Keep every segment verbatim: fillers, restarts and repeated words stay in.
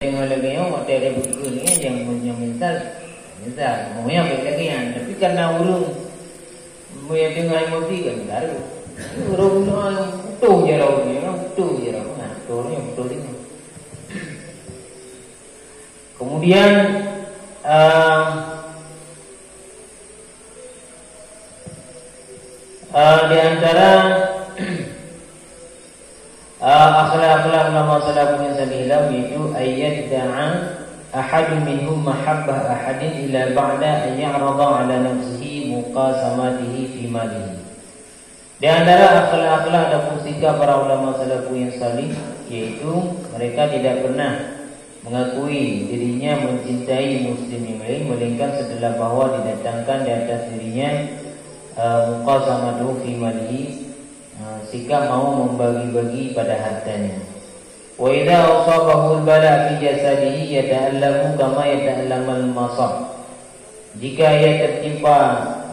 Nyang lagèe nyoe, watèe ada beukeuh ni, nyang, nyang menyesal, menyesal. Mau nyang baik lagi nyan. Tapi karena ureueng, meunyo teungoh emosi kan, baru. Ureueng, ureueng, utuh je lah ureueng, utuh je lah. Nah, utuh ni, utuh ni. Kemudian, eh, eh, di antara, eh, akhlak-akhlak ulama salafun yang salih, yaitu ayyadda'a ahadun minhum mahabbah ahadin illa ba'da an ya'rada ala nafsihi muqasamatihi fi malihi. Di antara akhlak-akhlak ataupun sikap para ulama salafun yang salih, yaitu mereka tidak pernah mengakui dirinya mencintai muslim yang lain, melainkan setelah bahwa didatangkan di atas dirinya, eh, muqasamatuhu fi malihi, eh, sikap mau membagi-bagi pada hartanya. Wa idza asabahul bala fi jasadihi yata'allamu kama yata'allamal masab. Jika ia tertimpa,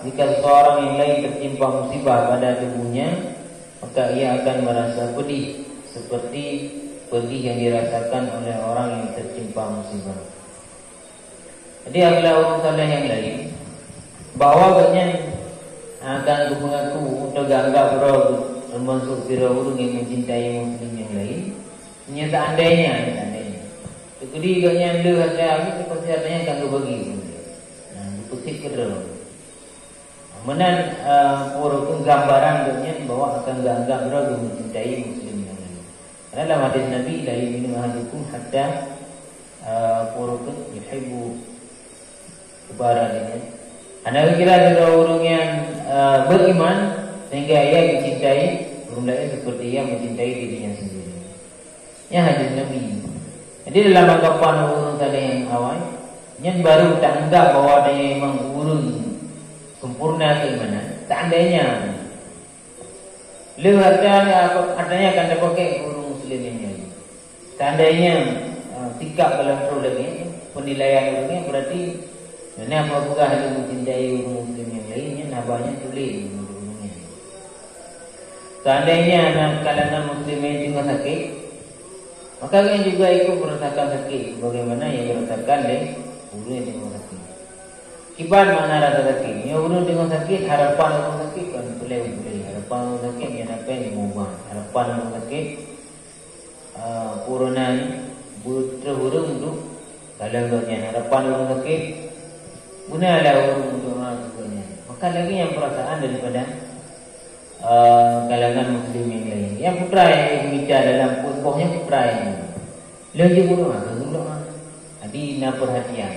jika seseorang yang lain tertimpa musibah pada tubuhnya, maka ia akan merasa pedih seperti pedih yang dirasakan oleh orang yang tertimpa musibah. Jadi, apabila ureueng saleh nyang laén, bahwa gobnyan akan geupeungaku atau geuanggap droe termasuk sidroe ureueng nyang mencintai muslim nyang laén, nyan seandainya, seandainya. Teukeudi gobnyan le hareuta, pasti hareuta nyan akan geubagi. Nah, geupeusit keudroe. Meunan, eh, peue rukon gambaran gobnyan bahwa akan geuanggap droe geumencintai muslim nyang laén. Karena dalam hadis Nabi, "La yu'minu ahadukum hatta, eh, peue rukon, yuhibbu," kepada dirinya. Hana geukira sidroe ureueng nyang, eh, beriman sehingga ia mencintai ureueng laén seperti ia mencintai dirinya sendiri. Nyan hadis Nabi. Jadi, dalam anggapan ureueng saleh nyang awai, nyan baru taanggap bahwa dia memang ureueng sempurna keimanan. Seandainya le hareuta, hareuta nyan akan tapakai keu ureueng muslim nyang laén. Seandainya, eh, sikap dalam troh lagèe nyan, penilaian ureueng nyan, berarti na peugah lé mencintai ureueng muslim nyang laén nyan, haba nyan tuléh ureueng nyan. Seandainya na kalangan muslim nyang teungoh sakét, maka gobnyan juga ikut merasakan sakét sebagaimana nyang dirasakan lé ureueng nyang teungoh sakét. Kiban makna rasa sakét? Nyoe ureueng teungoh sakét, harapan ureueng sakét kon peuleueh-peuleueh. Harapan ureueng sakét nyan apai lima buah. Harapan ureueng sakét, ah, corona nyoe beutroh ureueng duek dalam donya. Harapan ureueng sakét, beuna lah ureueng meudoa keu gobnyan. Maka lagèe nyan perasaan daripada, ah, kalangan muslim nyang laén. Nyang peue treuk nyang mita dalam peuet boh nyan peue treuk nyan. Lheueh jeuet meudoa, lheueh meudoa. Jadi na perhatian.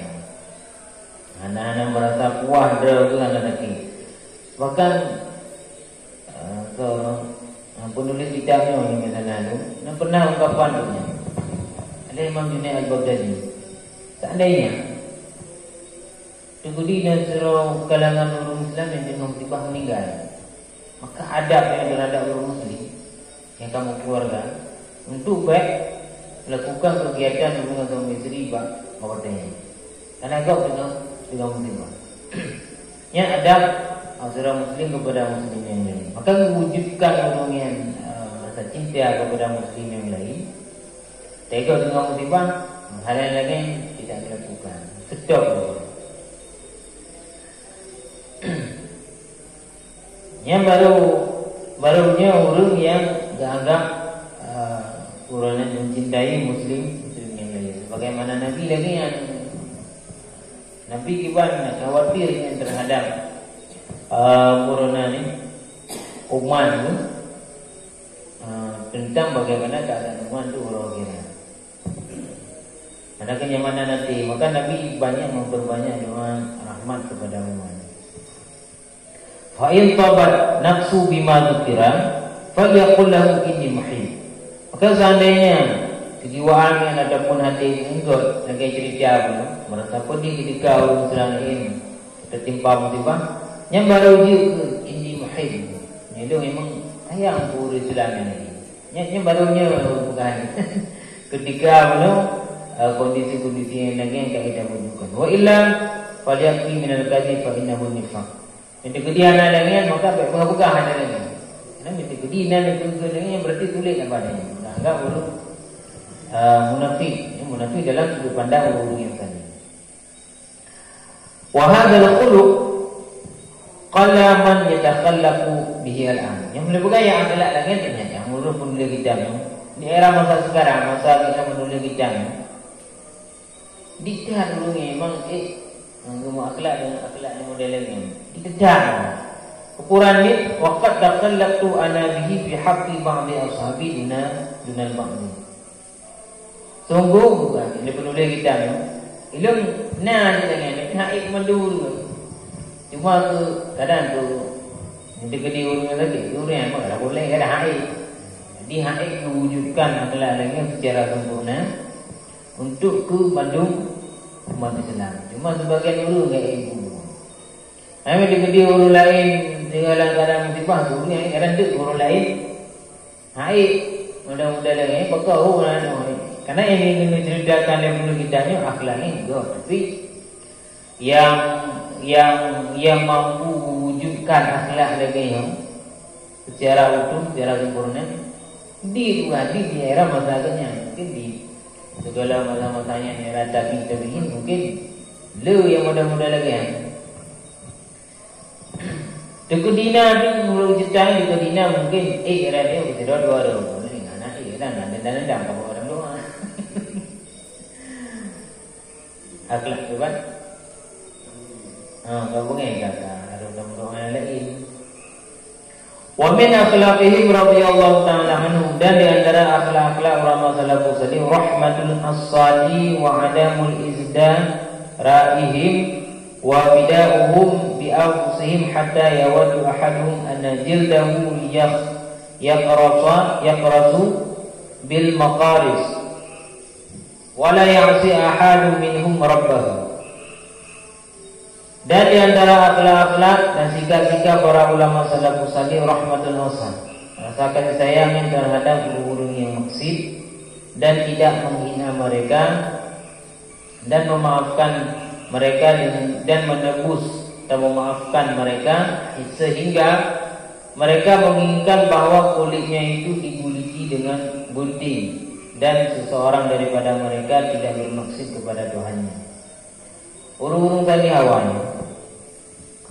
Hana-hana merasa puas droe keu hana sakét. Bahkan, eh, soe, eh, penulis kitab nyoe nyang biasa na lôn, na pernah ungkapan geuh nyan. Lé Imam Junaid Al-Baghdadi. Seandainya teukeudi na sidroe kalangan ureueng Islam nyang teungoh musibah meuninggai, maka adab nyang terhadap ureueng muslim nyang ka meukeuluwarga untuk bèk melakukan kegiatan hubungan suami isteri bak, bak watèe nyan. Karena gob teungoh, teungoh musibah. Nyan adab antara muslim kepada muslim nyang laén. Maka mewujudkan ureueng nyang, eh, rasa cinta kepada muslim nyang laén. Teungoh, teungoh musibah, hal nyang lagèe nyan tidak dilakukan. Stop. Nyan baru, baru nyoe ureueng nyang geuanggap, eh, ureueng nyang mencintai muslim, muslim nyang laén. Sebagaimana Nabi lagèe nyan. Nabi kiban khawatir nyan terhadap, eh, corona ni, umat ni, eh, tentang bagaimana keadaan umat tu uroe akhirat. Ada kenyamanan hati, maka Nabi banyak memperbanyak doa rahmat kepada umat. "Fa in tabat nafsu bima dzukira, falyaqul lahu inni muhib." Maka seandainya kejiwaan nyan ataupun hati nyan gèt lagèe cerita nyoe, merasa pedih ketika ureueng Islam laén tertimpa musibah, nyan baru jeuet keu inni muhib. Nyan lôn memang sayang keu ureueng Islam nyan. Nyan, nyan baru nyoe bukan. Ketika bunoe, eh, kondisi-kondisi nyang lagèe nyan ka kita bujukan. Wa illa falyakfi minal kadhib fa innahu nifaq. Nyang teukeudi hana lagèe nyan, maka bèk peugah-peugah hana lagèe nyan. Karena nyang teukeudi na lagèe nyan, berarti tuléh lam badan. Nah, anggap ureueng, Ah, munafik. Ini munafik dalam sudut pandang ureuëng nyang tadi. Wa hadzal khuluq qalla man yatakhallaqu bihi al-an. Nyang meuleubeugaya akhlak lagée nyan, nyang ureuëng penulis kitab nyoe. Di era masa sekarang, masa kita menulis kitab nyoe, di that ureuëng memang, eh, nyang geumeuakhlak dengan akhlak nyang model lagée nyan. Di that. Ukuran ni, wa qad takhallaqtu ana bihi fi haqqi ba'di ashabi duna, dunal ba'di. Sungguh bukan, lé penulis kitab nyoe. Ilôn na cit lagée nyan, tapi hak ék mandum. Cuma keu kadang tu, nanti keudi ureuëng lagée, ureuëng yang malah boleh kadang hak ék. Jadi hak ék mewujudkan akhlak lagée secara sempurna untuk keu mandum umat Islam. Cuma sebagian ureuëng enggak ilmu. Hai, di keudi ureuëng lain tinggal dalam keadaan musibah tu, ni kadang tu ureuëng lain. Hai, mudah-mudahan lagi, eh, baka ureuëng lain. Karena ini kena ceritakan dari dulu kita ni, akhlak ni enggak. Tapi yang, yang, yang mampu mewujudkan akhlak lagi yang secara utuh, secara sempurna, di, bukan di, di era masa agaknya. Mungkin di segala masa-masanya era tabi-, tabi'in, mungkin le yang mudah-mudah lagi, ya. Teukeu dina tu, meunurot ceurita teukeu dina mungken, eh, era dia beutôi dua orang. Boleh, anak, eh, dan, dan, dan, dan, dan, kamu orang doa. Akhlak tu kan? Ha, kau bungai kata, ada orang doa yang lain. Wa min akhlaqihim radhiyallahu ta'ala anhum, dan di antara akhlak-akhlak ulama salafus salih, rahmatul asali wa adamul izda raihim wa bida'uhum bi anfusihim hatta yawaddu ahaduhum anna jildahu yakh-, yaqrasa, yaqrasu bil maqaris wa la ya'si ahadun minhum rabbahu. Dan di antara akhlak-akhlak dan sikap-sikap para ulama salafus salih rahmatun wasah, rasa kasih sayang terhadap guru-guru yang maksud dan tidak menghina mereka dan memaafkan mereka dan, dan menebus dan memaafkan mereka sehingga mereka menginginkan bahwa kulitnya itu diguliti dengan gunting dan seseorang daripada mereka tidak bermaksud kepada Tuhannya. Ureuëng-ureuëng tadi awai,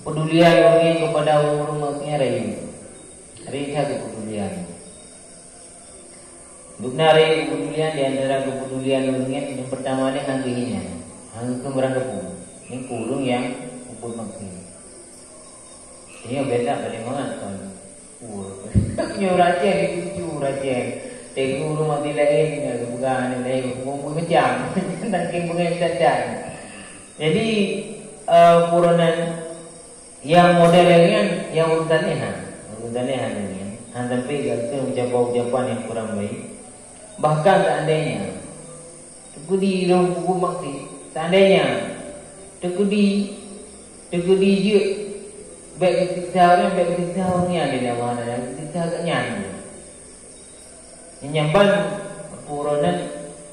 kepedulian ureuëng kepada ureuëng maksudnya rayeuk. Rayeuk that kepedulian. Dubna rayeuk kepedulian di antara kepedulian ureuëng nyan, nyang pertama ni hana geuhina, hana geukeumeuran geupeue. Nyan keu ureuëng nyang muphom maksud. Nyoe beda paléng mangat kon. Nyoe ureuëng Aceh, dicucu ureuëng Aceh. Teungku ureuëng mati laén, geupeugah aneuk laén, ureuëng meucam. Nangkeng beungai cadan. Jadi, eh, puronan nyang model nyan, nyang ureuëng taneh ha. Ureuëng taneh ha nyan. Han sampai gata ucapan-ucapan nyang kurang baik. Bahkan seandainya Teukeudi lôn peubuet maksiet. Seandainya teukeudi, teukeudi jeuet, bék geusiksa ureuëng, bék geusiksa ureuëng nyan di dalam hana, bék geusiksa geuh nyan. Nyan ban peuronan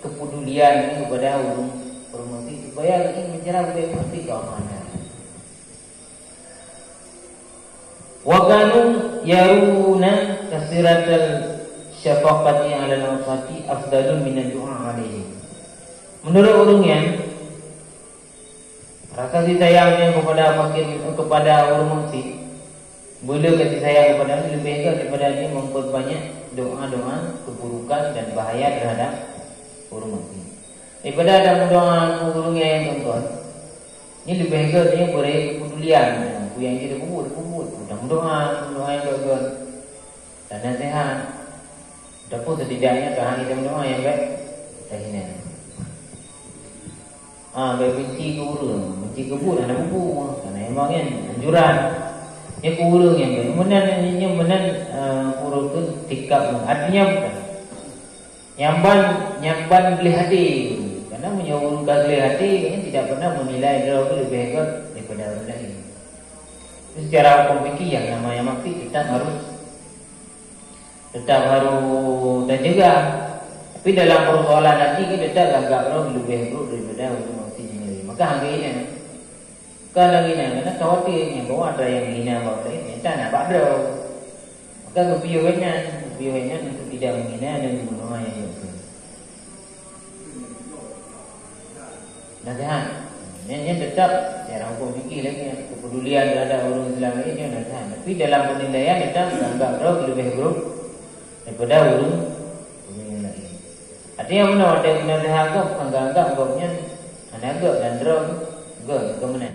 keupedulian kepada ureuëng, ureuëng maksiet supaya geuh nyan meucara bék maksiet keu Allah Taala. Wa kanu yaruna kasiratal syafaqati 'alal 'usati afdalu minad du'a 'alaihim. Menurut ureuëng nyan, rasa kasih sayang nyan kepada fakir, kepada ureuëng maksiet, beu le kasih sayang kepada nyan leubeh gét daripada jih memperbanyak doa-doa keburukan dan bahaya terhadap ureuëng maksiet. Daripada ada meudoa keu ureuëng nyang tongkon, nyan leubeh gét nyan beu rayeuk keupedulian. Peue nyang jeuet dipeubuet, dipeubuet. Mudah-mudahan, mudah-mudahan gét-gét. Dan naseuhat. Ataupun setidaknya tahan kita meudoa nyang bék tahina. Ah, bék benci keu ureuëng, benci keu buet hana bubu. Karena memang nyan anjuran. Nyan keu ureuëng nyang bék. Meunan, nyan meunan, eh, ureuëng tu sikap. Artinya bukan. Nyang ban, nyang ban gleh até. Karena meunyoe ureuëng ka gleh até, dia tidak pernah menilai droe leubeh gét daripada ureuëng lain. Secara hukum fikih yang namanya maksiet tetap harus, tetap harus tercegah. Tapi dalam persoalan hati, kita tetap anggap droe leubeh buruk daripada ureuëng maksiet sendiri. Maka hal ini Ka lagée nyan, karena khawatir nyan bahwa ada yang menghina orang lain, nyata na bak droe. Maka geupiôh nyan, geupiôh nyan untuk tidak menghina dan membunuh orang yang jatuh. Nasihat. Nyan, nyan tetap secara hukum fikih lagi, kepedulian terhadap ureuëng Islam laén nyan nasihat. Tapi dalam penilaian tetap anggap droe leubeh buruk daripada ureuëng, ureuëng nyang laén. Artinya, meunyoe watée nasihat gob, anggap-anggap gob nyan hana gob dan droe gob, keu meunan.